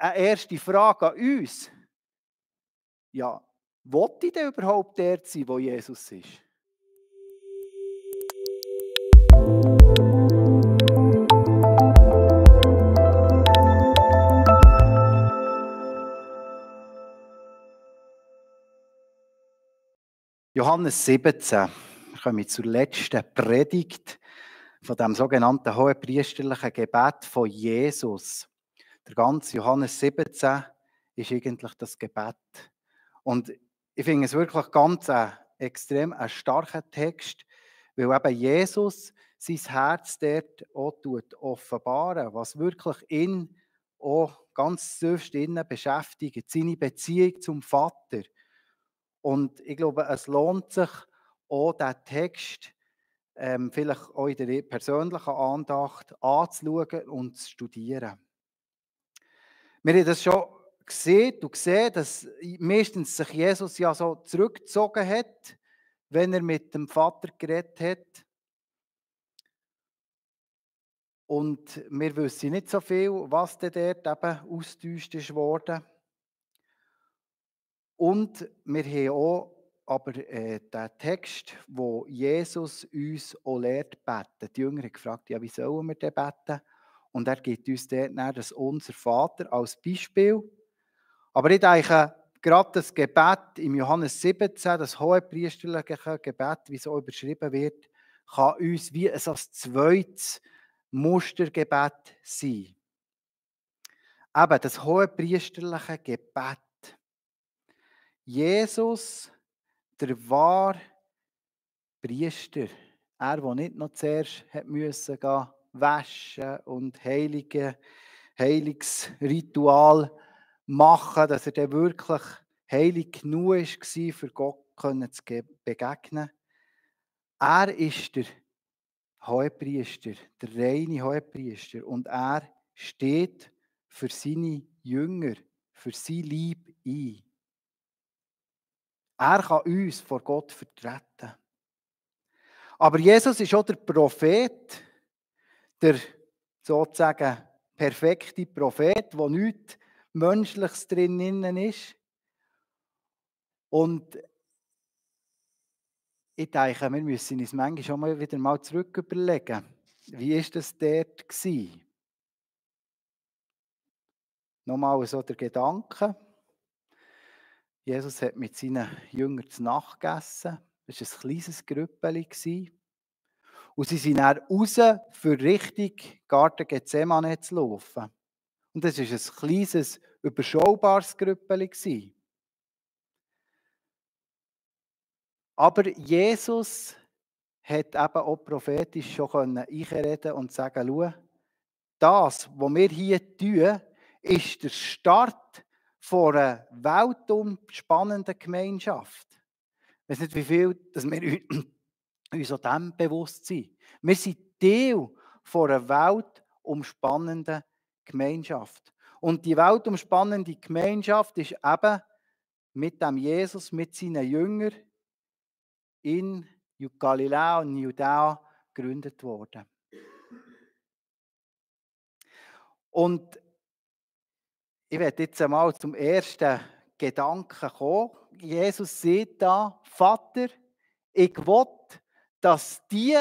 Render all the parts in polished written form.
eine erste Frage an uns. Ja, will ich denn überhaupt dort sein, wo Jesus ist? Johannes 17. Wir kommen zur letzten Predigt von dem sogenannten hohenpriesterlichen Gebet von Jesus. Der ganze Johannes 17 ist eigentlich das Gebet. Und ich finde es wirklich ganz extrem ein starker Text, weil eben Jesus sein Herz dort auch offenbaren, was wirklich ihn auch ganz tiefst innen beschäftigt, seine Beziehung zum Vater. Und ich glaube, es lohnt sich auch, diesen Text vielleicht auch in der persönlichen Andacht anzuschauen und zu studieren. Wir haben das schon gesehen, dass meistens sich Jesus ja so zurückgezogen hat, wenn er mit dem Vater geredet hat. Und wir wissen nicht so viel, was dort eben austauscht worden. Und wir haben auch aber den Text, wo Jesus uns auch lehrt beten. Die Jünger haben gefragt, ja, wie sollen wir denn beten? Und er gibt uns dort dann das Unser Vater als Beispiel. Aber ich denke, gerade das Gebet im Johannes 17, das hohepriesterliche Gebet, wie es auch überschrieben wird, kann uns wie ein zweites Mustergebet sein. Eben das hohepriesterliche Gebet. Jesus, der wahre Priester, er, der nicht noch zuerst musste gehen, waschen und Heiligsritual machen, dass er dann wirklich heilig genug war, für Gott zu begegnen. Er ist der Hohepriester, der reine Hohepriester, und er steht für seine Jünger, für sein Leib ein. Er kann uns vor Gott vertreten. Aber Jesus ist auch der Prophet, der sozusagen perfekte Prophet, wo nichts Menschliches drinnen ist. Und ich denke, wir müssen uns manchmal schon wieder mal zurück überlegen, wie war das dort gewesen? Nochmal so der Gedanke. Jesus hat mit seinen Jüngern zu Nacht gegessen. Das war ein kleines Grüppeli. Und sie sind dann raus, für Richtung Garten Gethsemane zu laufen. Und das war ein kleines, überschaubares Grüppeli. Aber Jesus hat eben auch prophetisch schon einreden und sagen, schau, das, was wir hier tun, ist der Start von einer weltumspannenden Gemeinschaft. Ich weiß nicht, wie viel dass wir uns an dem bewusst sind. Wir sind Teil von einer weltumspannenden Gemeinschaft. Und die weltumspannende Gemeinschaft ist eben mit dem Jesus, mit seinen Jüngern in Galiläa und Judäa gegründet worden. Und ich werde jetzt einmal zum ersten Gedanken kommen. Jesus sagt da, Vater, ich will, dass die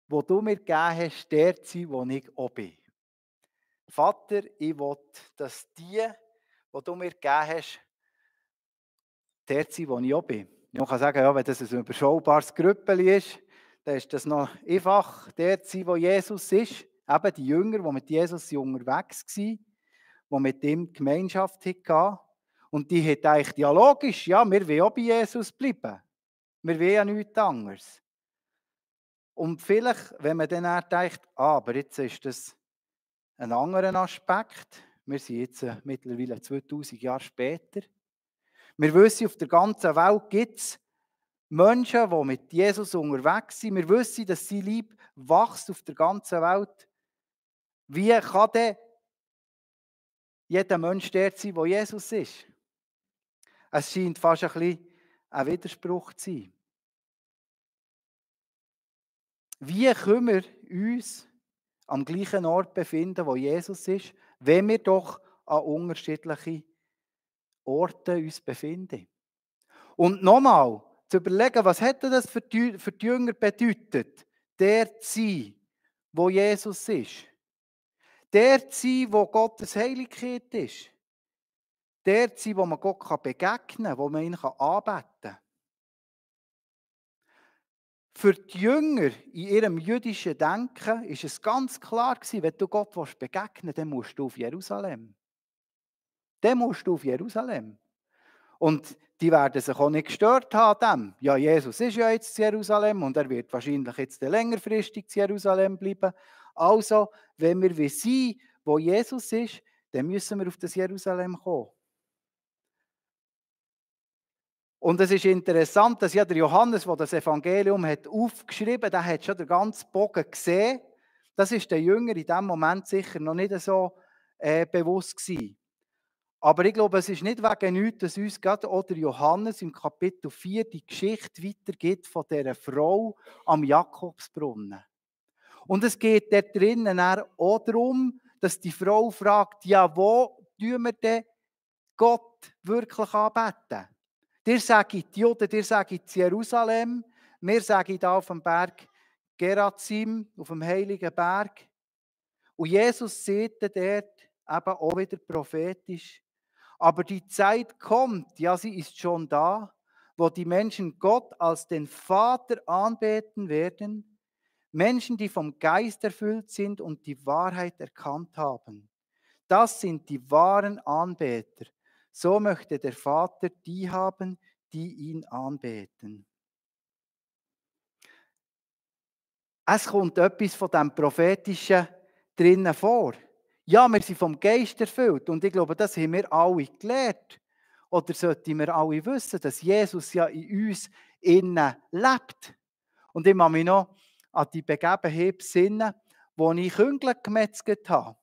du mir gegeben hast, dort sind, wo ich auch bin. Vater, ich will, dass die du mir gegeben hast, dort sind, wo ich auch bin. Ich kann sagen, ja, wenn das ein überschaubares Grüppeli ist, dann ist das noch einfach, dort zu sein, wo Jesus ist. Eben die Jünger, die mit Jesus unterwegs waren, die mit ihm Gemeinschaft hatten. Und die hat eigentlich ja logisch, ja, wir wollen auch bei Jesus bleiben. Wir wollen ja nichts anderes. Und vielleicht, wenn man dann denkt, aber jetzt ist das ein anderer Aspekt. Wir sind jetzt mittlerweile 2000 Jahre später. Wir wissen, auf der ganzen Welt gibt es Menschen, die mit Jesus unterwegs sind. Wir wissen, dass sein Leib wächst auf der ganzen Welt. Wie kann denn jeder Mensch dort sein, wo Jesus ist? Es scheint fast ein bisschen ein Widerspruch zu sein. Wie können wir uns am gleichen Ort befinden, wo Jesus ist, wenn wir doch an unterschiedliche Orten uns befinden. Und nochmal, zu überlegen, was hätte das für die Jünger bedeutet, der zu sein, wo Jesus ist. Der zu sein, wo Gottes Heiligkeit ist. Der zu sein, wo man Gott begegnen kann, wo man ihn anbeten kann. Für die Jünger in ihrem jüdischen Denken war es ganz klar, wenn du Gott begegnen willst, dann musst du auf Jerusalem. Dann musst du auf Jerusalem. Und die werden sich auch nicht gestört haben an dem. Ja, Jesus ist ja jetzt in Jerusalem und er wird wahrscheinlich jetzt längerfristig in Jerusalem bleiben. Also, wenn wir sein, wo Jesus ist, dann müssen wir auf das Jerusalem kommen. Und es ist interessant, dass ja der Johannes, der das Evangelium hat aufgeschrieben, der hat schon den ganzen Bogen gesehen. Das ist den Jüngern in diesem Moment sicher noch nicht so bewusst gewesen. Aber ich glaube, es ist nicht wegen nichts, dass uns gerade auch der Johannes im Kapitel 4 die Geschichte weitergibt von dieser Frau am Jakobsbrunnen. Und es geht dort drinnen auch darum, dass die Frau fragt, ja, wo tun wir denn Gott wirklich anbeten? Dir sage ich die Juden, dir sage ich Jerusalem, mir sage ich da auf dem Berg Gerazim, auf dem heiligen Berg. Und Jesus sieht dort eben auch wieder prophetisch, aber die Zeit kommt, ja, sie ist schon da, wo die Menschen Gott als den Vater anbeten werden, Menschen, die vom Geist erfüllt sind und die Wahrheit erkannt haben. Das sind die wahren Anbeter. So möchte der Vater die haben, die ihn anbeten. Es kommt etwas von dem Prophetischen drinnen vor. Ja, wir sind vom Geist erfüllt und ich glaube, das haben wir alle gelernt. Oder sollten wir alle wissen, dass Jesus ja in uns innen lebt. Und ich kann mich noch an die Begebenheit besinnen, wo ich Küngel gemetzelt habe.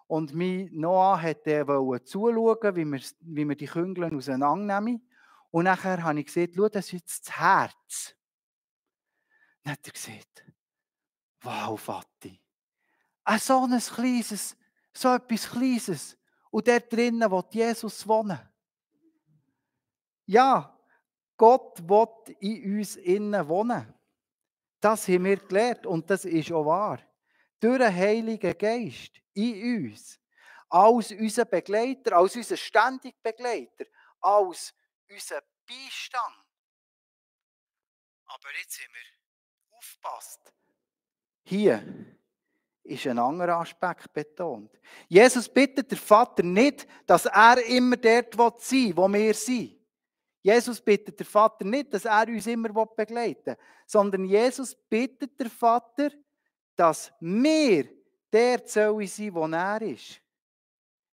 Und mein Noah wollte zuschauen, wie wir die Küngel auseinandernehmen. Und nachher habe ich gesagt, schau, das ist jetzt das Herz. Dann hat er gesagt, wow, Vati, so etwas Kleines. Und dort drinnen will Jesus wohnen. Ja, Gott will in uns innen wohnen. Das haben wir gelernt und das ist auch wahr. Durch den Heiligen Geist in uns. Als unser Begleiter, als unser ständiger Begleiter, als unser Beistand. Aber jetzt haben wir aufgepasst. Hier ist ein anderer Aspekt betont. Jesus bittet den Vater nicht, dass er immer dort sein will, wo wir sind. Jesus bittet den Vater nicht, dass er uns immer begleiten will, sondern Jesus bittet den Vater, dass wir dort sein sollen, wo er ist.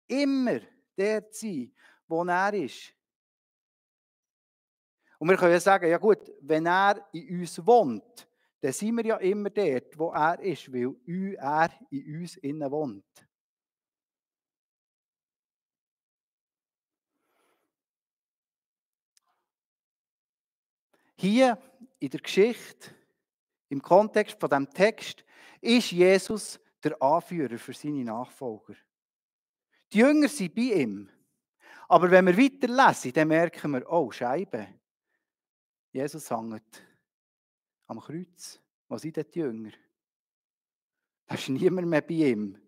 Immer dort sein, wo er ist. Und wir können ja sagen, ja gut, wenn er in uns wohnt, dann sind wir ja immer dort, wo er ist, weil er in uns innen wohnt. Hier in der Geschichte, im Kontext von diesem Text, ist Jesus der Anführer für seine Nachfolger. Die Jünger sind bei ihm. Aber wenn wir weiterlesen, dann merken wir, oh, Scheibe. Jesus hängt am Kreuz. Wo sind denn die Jünger? Da ist niemand mehr bei ihm.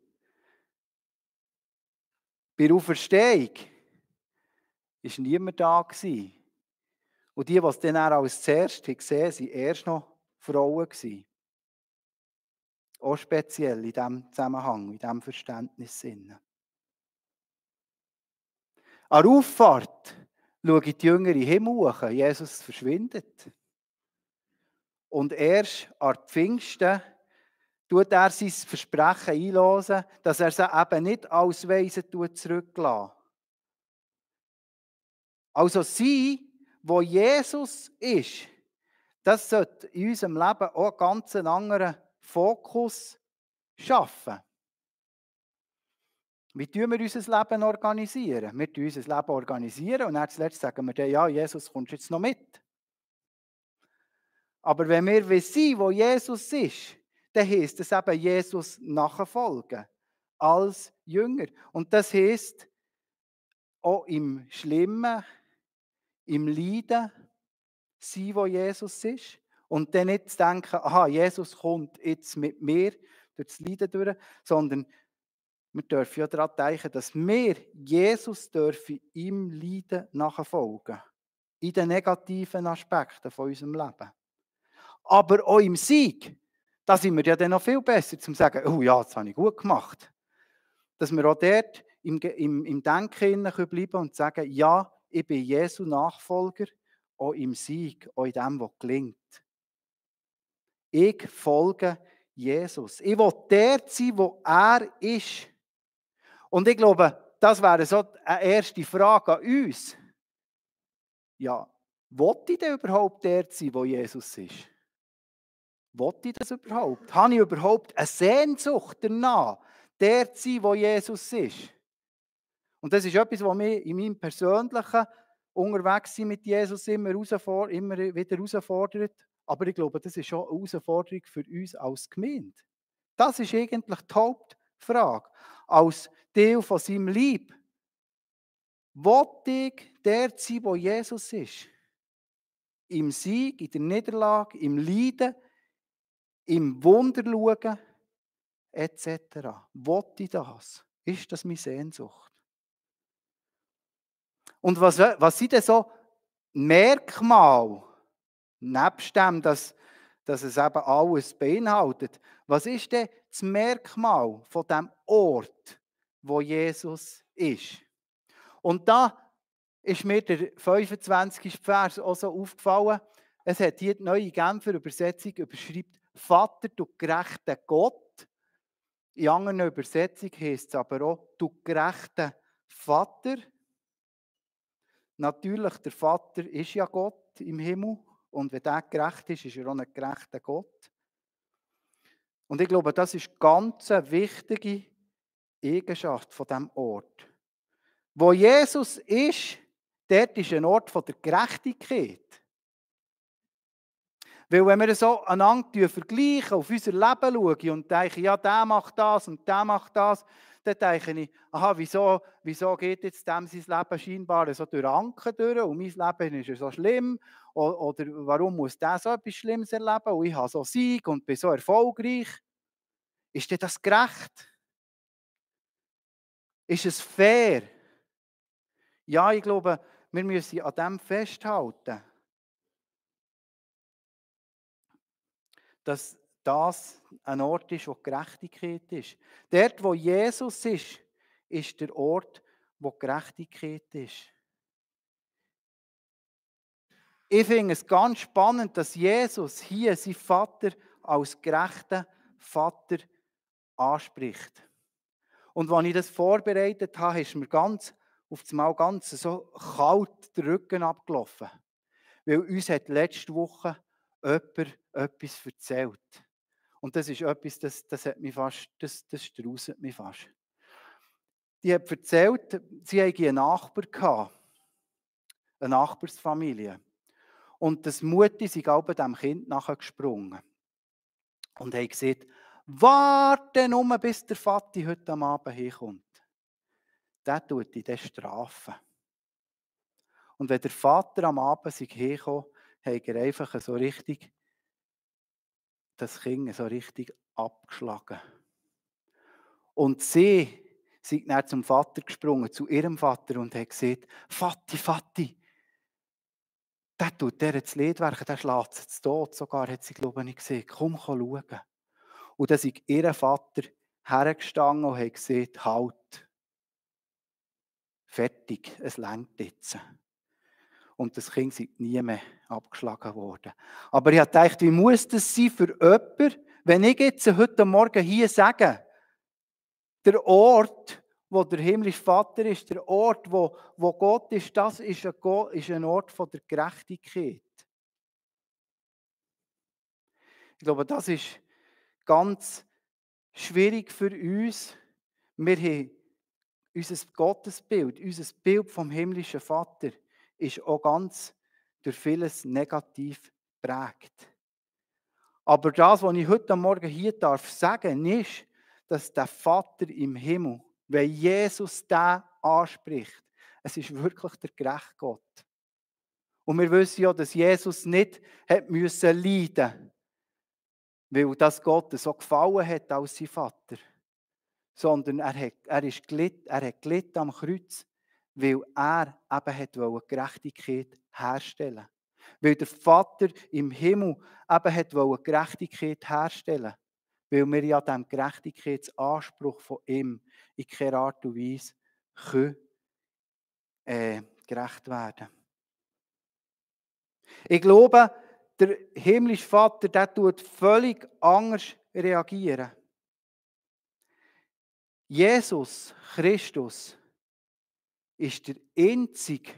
Bei der Auferstehung war niemand da gewesen. Und die es dann als zuerst gesehen haben, waren erst noch Frauen gewesen. Auch speziell in diesem Zusammenhang, in diesem Verständnis. An der Auffahrt schauen die Jünger in den Himmel hoch, Jesus verschwindet. Und erst an Pfingsten tut er sein Versprechen einlösen, dass er sie eben nicht als Weise zurücklässt. Also sie, wo Jesus ist, das sollte in unserem Leben auch einen ganz anderen Fokus schaffen. Wie tun wir unser Leben organisieren? Wir tun unser Leben organisieren und dann zuletzt sagen wir dann, ja, Jesus, kommst du jetzt noch mit? Aber wenn wir wissen, wo Jesus ist, dann heisst es eben Jesus nachfolgen. Als Jünger. Und das heisst, auch im Schlimmen, im Leiden sein, wo Jesus ist. Und dann nicht zu denken, aha, Jesus kommt jetzt mit mir durch das Leiden durch, sondern wir dürfen ja daran denken, dass wir Jesus dürfen im Leiden nachfolgen. In den negativen Aspekten von unserem Leben. Aber auch im Sieg, da sind wir ja dann noch viel besser, zum zu sagen, oh ja, das habe ich gut gemacht. Dass wir auch dort im Denken bleiben und sagen, ja, ich bin Jesu Nachfolger, auch im Sieg, auch in dem, was gelingt. Ich folge Jesus. Ich will der sein, wo er ist. Und ich glaube, das wäre so eine erste Frage an uns. Ja, will ich denn überhaupt der sein, wo Jesus ist? Will ich das überhaupt? Habe ich überhaupt eine Sehnsucht danach, der zu sein, wo Jesus ist? Und das ist etwas, was mich in meinem persönlichen Unterwegssein mit Jesus immer wieder herausfordert. Aber ich glaube, das ist schon eine Herausforderung für uns als Gemeinde. Das ist eigentlich die Hauptfrage. Als Teil von seinem Leib. Will ich der sein, wo Jesus ist? Im Sieg, in der Niederlage, im Leiden, im Wunder schauen, etc. Will ich das? Ist das meine Sehnsucht? Und was sind denn so Merkmale, nebst dem, dass es eben alles beinhaltet, was ist denn das Merkmal von dem Ort, wo Jesus ist? Und da ist mir der 25. Vers auch so aufgefallen. Es hat hier die neue Genfer Übersetzung überschreibt, Vater, du gerechter Gott. In anderen Übersetzungen heisst es aber auch, du gerechter Vater. Natürlich, der Vater ist ja Gott im Himmel. Und wenn der gerecht ist, ist er auch ein gerechter Gott. Und ich glaube, das ist ganz eine wichtige Eigenschaft von diesem Ort. Wo Jesus ist, dort ist ein Ort von der Gerechtigkeit. Weil wenn wir so einander vergleichen, auf unser Leben schauen und denken, ja, der macht das und der macht das, dann denke ich, aha, wieso geht jetzt dem sein Leben scheinbar so durch Anken durch und mein Leben ist so schlimm? Oder warum muss der so etwas Schlimmes erleben und ich habe so Sieg und bin so erfolgreich? Ist denn das gerecht? Ist es fair? Ja, ich glaube, wir müssen an dem festhalten, dass das ein Ort ist, wo Gerechtigkeit ist. Dort, wo Jesus ist, ist der Ort, wo Gerechtigkeit ist. Ich finde es ganz spannend, dass Jesus hier seinen Vater als gerechten Vater anspricht. Und als ich das vorbereitet habe, ist mir auf einmal ganz so kalt der Rücken abgelaufen. Weil uns hat letzte Woche jemand etwas erzählt. Und das ist etwas, das hat mich fast, das strauset mich fast. Die hat erzählt, sie hatte einen Nachbar gehabt, eine Nachbarsfamilie. Und das Mutti ist auch bei diesem Kind nachgesprungen. Und hat gesagt, warte nur, bis der Vati heute am Abend herkommt. Der tut dich dann strafen. Und wenn der Vater am Abend herkam, hat er einfach so richtig das Kind so richtig abgeschlagen. Und sie sind dann zum Vater gesprungen, zu ihrem Vater, und hat gesagt, Vati, der tut der das Liedwerk, der schlägt es zu Tod, sogar hat sie, glaube ich, gesehen. Komm schauen. Und dann ist ihr Vater hergestanden und hat gesagt, halt, fertig, es reicht jetzt. Und das Kind ist nie mehr abgeschlagen worden. Aber ich habe gedacht, wie muss das sein für jemanden, wenn ich jetzt heute Morgen hier sage, der Ort, wo der himmlische Vater ist, der Ort, wo Gott ist, das ist ein Ort von der Gerechtigkeit. Ich glaube, das ist ganz schwierig für uns. Wir haben unser Gottesbild, unser Bild vom himmlischen Vater ist auch ganz durch vieles negativ geprägt. Aber das, was ich heute Morgen hier sagen darf, ist, dass der Vater im Himmel wenn Jesus den anspricht. Es ist wirklich der gerechte Gott. Und wir wissen ja, dass Jesus nicht hat müssen leiden, weil das Gott so gefallen hat als sein Vater, sondern er hat gelitten am Kreuz, weil er eben Gerechtigkeit herstellen wollte. Weil der Vater im Himmel eben Gerechtigkeit herstellen wollte. Weil wir ja dem Gerechtigkeitsanspruch von ihm in keiner Art und Weise können, gerecht werden. Ich glaube, der himmlische Vater, der tut völlig anders reagieren. Jesus Christus ist der Einzige,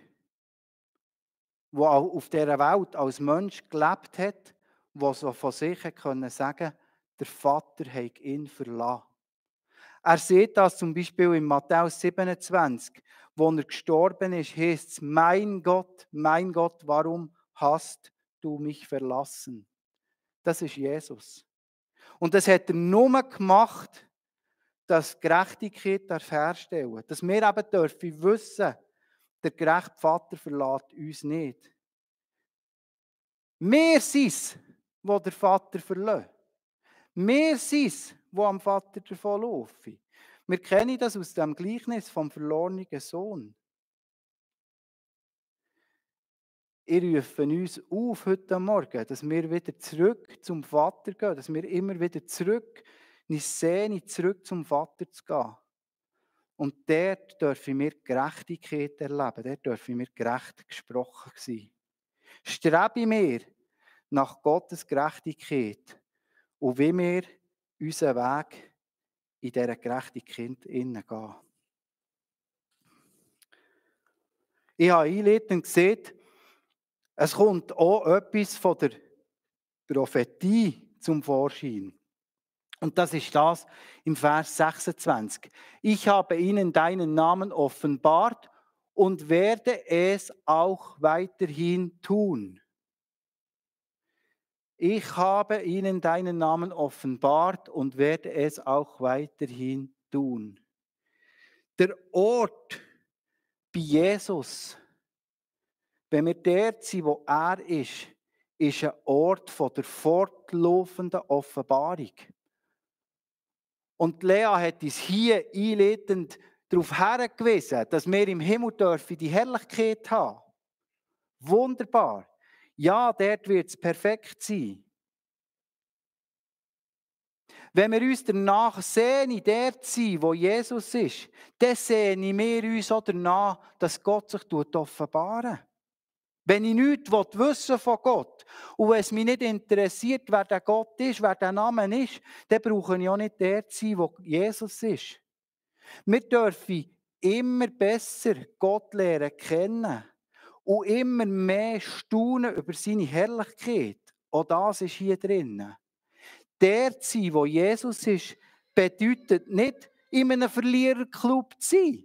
der auf dieser Welt als Mensch gelebt hat, der so von sich sagen konnte, der Vater hat ihn verlassen. Er sieht das zum Beispiel in Matthäus 27, wo er gestorben ist, heißt es, mein Gott, warum hast du mich verlassen? Das ist Jesus. Und das hat er nur gemacht, dass Gerechtigkeit herstellen darf. Dass wir eben dürfen wissen, der gerechte Vater verlässt uns nicht. Wir sind es, die der Vater verlässt. Wir sind es, die am Vater davonlaufen. Wir kennen das aus dem Gleichnis vom verlorenen Sohn. Ich rufe uns auf heute Morgen, dass wir wieder zurück zum Vater gehen, dass wir immer wieder zurück in die Szene, zurück zum Vater zu gehen. Und dort dürfen wir Gerechtigkeit erleben, dort dürfen wir gerecht gesprochen sein. Strebe wir nach Gottes Gerechtigkeit und wie wir unseren Weg in dieser Gerechtigkeit hineingehen. Ich habe einleitend gesehen, es kommt auch etwas von der Prophetie zum Vorschein. Und das ist das im Vers 26. Ich habe ihnen deinen Namen offenbart und werde es auch weiterhin tun. Ich habe ihnen deinen Namen offenbart und werde es auch weiterhin tun. Der Ort bei Jesus, wenn wir dort sind, wo er ist ein Ort von der fortlaufenden Offenbarung. Und Lea hat uns hier einleitend darauf hingewiesen, dass wir im Himmel dürfen die Herrlichkeit haben. Wunderbar. Ja, dort wird es perfekt sein. Wenn wir uns danach sehen, dort sein, wo Jesus ist, dann sehen wir uns auch danach, dass Gott sich offenbaren. Wenn ich nichts wissen von Gott und wenn es mich nicht interessiert, wer der Gott ist, wer der Name ist, dann brauche ich auch nicht dort sein, wo Jesus ist. Wir dürfen immer besser Gott lernen kennen und immer mehr staunen über seine Herrlichkeit. Auch das ist hier drin. Dort sein, wo Jesus ist, bedeutet nicht, in einem Verliererclub zu sein.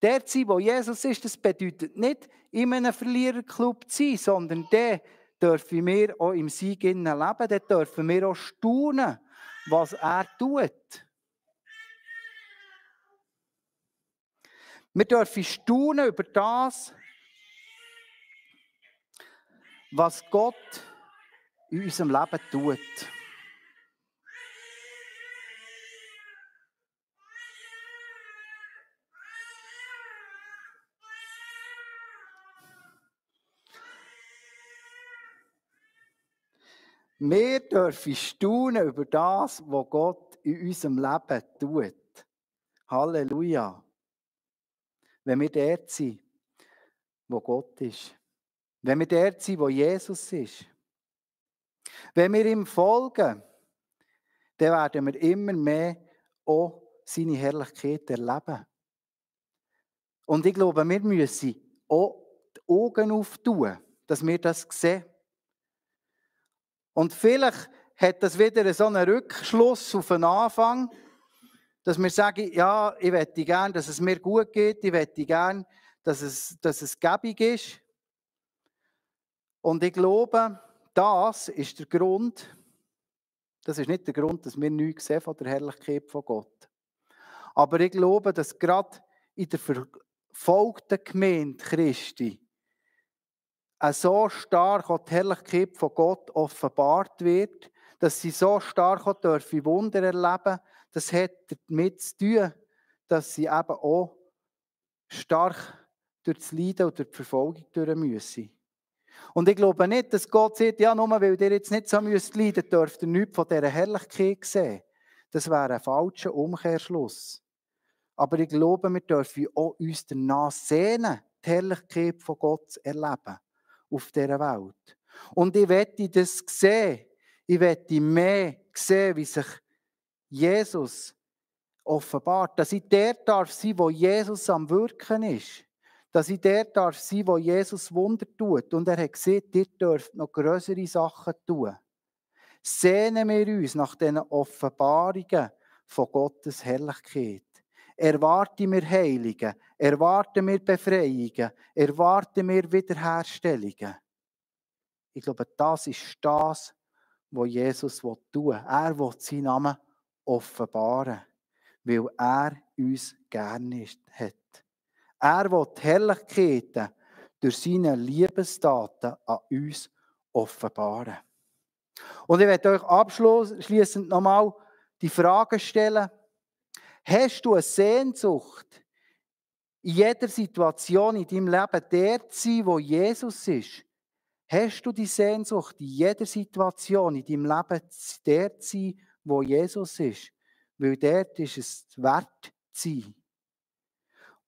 Dort sein, wo Jesus ist, das bedeutet nicht, in einem Verliererclub zu sein, sondern dort dürfen wir auch im Sieg leben, dort dürfen wir auch staunen, was er tut. Wir dürfen staunen über das, was Gott in unserem Leben tut. Wir dürfen staunen über das, was Gott in unserem Leben tut. Halleluja. Wenn wir dort sind, wo Gott ist. Wenn wir dort sind, wo Jesus ist. Wenn wir ihm folgen, dann werden wir immer mehr auch seine Herrlichkeit erleben. Und ich glaube, wir müssen auch die Augen auftun, dass wir das sehen. Und vielleicht hat das wieder so einen Rückschluss auf den Anfang, dass wir sagen, ja, ich möchte gerne, dass es mir gut geht, ich möchte gerne, dass es gäbig ist. Und ich glaube, das ist der Grund, das ist nicht der Grund, dass wir nichts sehen von der Herrlichkeit von Gott. Aber ich glaube, dass gerade in der verfolgten Gemeinde Christi so stark auch die Herrlichkeit von Gott offenbart wird, dass sie so stark auch dürfen Wunder erleben. Das hat damit zu tun, dass sie eben auch stark durch das Leiden und durch die Verfolgung durch müssen. Und ich glaube nicht, dass Gott sagt, ja, nur weil ihr jetzt nicht so leiden müsst, dürft ihr nichts von dieser Herrlichkeit sehen. Das wäre ein falscher Umkehrschluss. Aber ich glaube, wir dürfen auch uns danach sehnen, die Herrlichkeit von Gott zu erleben auf dieser Welt. Und ich möchte das sehen. Ich möchte mehr sehen, wie sich Jesus offenbart. Dass ich der darf sein, wo Jesus am Wirken ist. Dass ich der darf sein, wo Jesus Wunder tut. Und er hat gesagt, ihr dürft noch grössere Sachen tun. Sehnen wir uns nach diesen Offenbarungen von Gottes Herrlichkeit. Erwarten wir Heiligen, erwarten wir Befreiungen, erwarten wir Wiederherstellungen. Ich glaube, das ist das, was Jesus tun will. Er will seinen Namen offenbaren, weil er uns gerne hat. Er will die Herrlichkeiten durch seine Liebestaten an uns offenbaren. Und ich werde euch abschließend nochmal die Frage stellen: Hast du eine Sehnsucht, in jeder Situation in deinem Leben der zu sein, wo Jesus ist? Hast du die Sehnsucht, in jeder Situation in deinem Leben der zu sein, wo Jesus ist? Weil dort ist es wert zu sein.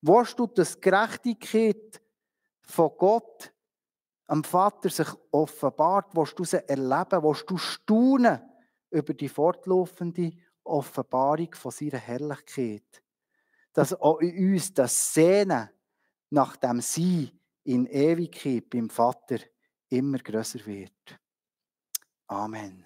Willst du, dass die Gerechtigkeit von Gott am Vater sich offenbart? Willst du sie erleben? Willst du staunen über die fortlaufende Offenbarung von seiner Herrlichkeit? Dass auch in uns das Sehnen nach dem Sein in Ewigkeit beim Vater immer grösser wird. Amen.